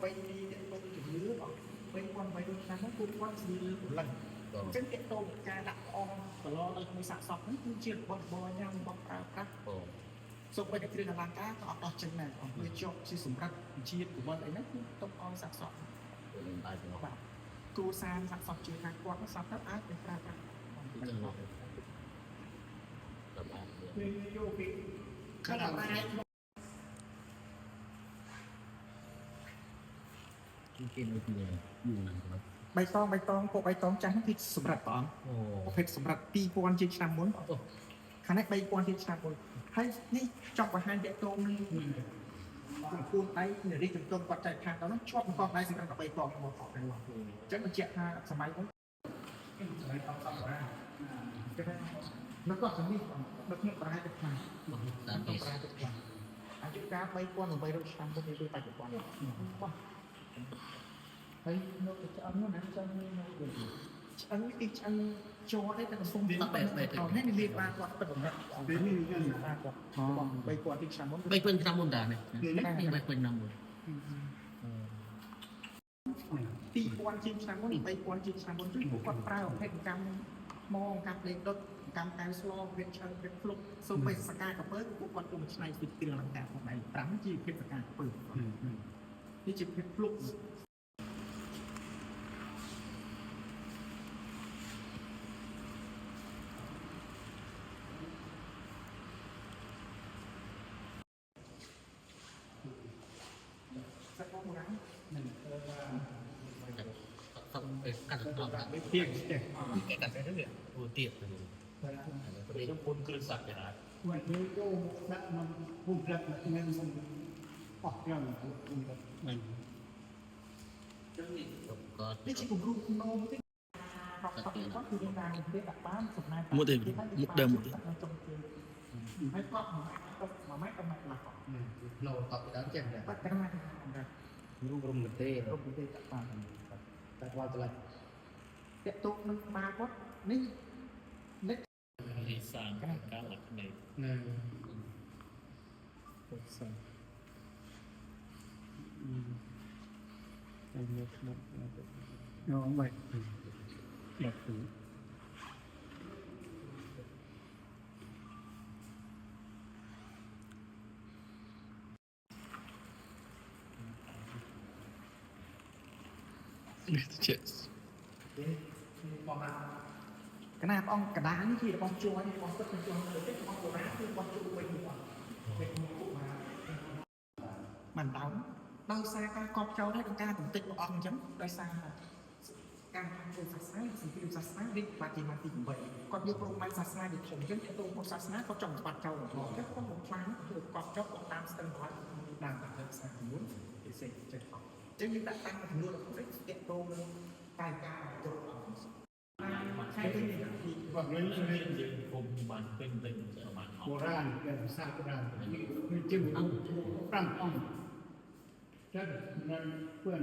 បីទីតទៅជំនឿបង3800ឆ្នាំហ្នឹងគឺគាត់ស្លឺព្រលឹងអញ្ចឹងតទៅការដាក់អងកឡនៅជាមួយសាកសពហ្នឹងគឺជារបស់របរញ៉ាំរបស់ប្រើប្រាស់ អូ សូម្បីតែគ្រឿងអលង្ការក៏អត់ដោះចេញដែរអង្គវាជាប់ជាសម្រាប់ជាតិកវលអីហ្នឹងគឺទុកឲ្យសាកសព នឹងដែរបង បាទគ្រួសារសាកសពជឿថាគាត់សពទៅអាចនឹងប្រើប្រាស់ ទីចឹងមកតាម នេះយកពី ខណៈដែរ គេនៅទីនេះយូរណាស់បាទ បៃតងបៃតងពួកបៃតងចាស់ហ្នឹងគឺសម្រាប់ព្រះអង្គ អូ ប្រភេទសម្រាប់2000ជាងឆ្នាំមុនខាងនេះ3000ជាងឆ្នាំមុនហើយនេះចង់បង្ហាញតកតងនឹងកំពូលដៃនារីជំទង់គាត់ចែកខាងដល់នោះជាប់មកកងដៃសម្រាប់13បងមកអញ្ចឹងបញ្ជាក់ថាសម័យនោះ សម័យអង្គសម្រា នៅកោះសនេះនៅក្នុងប្រហែលទៅខ្លះ តាម ក្នុងប្រហែលទៅខ្លះអាយុកាល3800ឆ្នាំមុននេះគឺបច្ចុប្បន្នបាទ ហើយនៅទៅឆ្អឹងណាចង់មាននៅវិញ ឆ្អឹងគឺឆ្អឹងជាប់ទេតែកំពុងនេះនេះបានគាត់ពិតសម្រាប់ ពេលនេះយ៉ាងណា បាទគាត់3000ជាងឆ្នាំមុន 3000ឆ្នាំមុនដែរនេះ3000ឆ្នាំមុន 2000ជាងឆ្នាំមុន3000ជាងឆ្នាំមុនគឺពួកគាត់ប្រើប្រភេទកម្មថ្មកម្មលេខដុតកម្មកែវស្លប្រភេទឆ្អឹងប្រភេទភ្លុកសូម្បីសកាកពើពួកគាត់ក៏មិនឆ្នៃពីគ្រឿងអលង្ការផងដែរ5ជាប្រភេទសកាកពើនេះជាប្រភេទភ្លុកសកលបុរាណ នឹងទៅថា កាត់ដល់ ទៀងទេ គេកាត់ទៅវាទៀត ពេលពុនគ្រឿងសក្ការៈ គាត់យកចូលដាក់មកពុំផ្លាក់មកនឹងអស់យ៉ាងហ្នឹង ក៏ នេះជាគំរូភ្នំទេគាត់គាត់គឺតាមគេដាក់បានសំណាយ មុខទេមុខដើមមុខទេ ចុងគេហើយគាត់មួយម៉ែត្រមួយម៉ែត្រកន្លះគាត់ ផ្លូវតបដើមចឹងដែរ បាត់តែមក រុំរុំទេ រុំទេដាក់បាន តែវល់តម្លៃ តាក់ទងនឹងក្បាលគាត់នេះនេះ លីសានកាលអក្នេ ហ្នឹង សិន តែយកក្នុងយកបែបបែបទៅ នេះជា កណាបងកដានេះជារបស់ជួរនេះរបស់ពិតជួរទៅទេរបស់បុរាណគឺរបស់ជួរវិញរបស់វិញមកមិនដោនដោយសារការកប់ចោលហើយក្នុងការបន្តិចព្រះអង្គអញ្ចឹងដោយសារការធ្វើសាសនាសង្គ្រាមសាសនារាជបាទីម៉ាទី8គាត់យកព្រំដែនសាសនាវាធំអញ្ចឹងទៅពុទ្ធសាសនាគាត់ចង់បាត់ចោលហ្មងអញ្ចឹងគាត់បំផ្លាញធ្វើកប់ចោលគាត់តាមស្ទឹងគាត់តាមតាមសាសនាមួយពិសេសចឹងអញ្ចឹងយើងដាក់តាំងចំនួនរបស់នេះតាក់ទងនឹងកាយការគ្រប់អង្គខែទីនេះ បាទនេះនេះ យើងគុំបានពេញពេញបានអ បុ ត់ រាណដែលភាសាបុរាណនេះគឺជា5អង្គចឹងនៅពឿន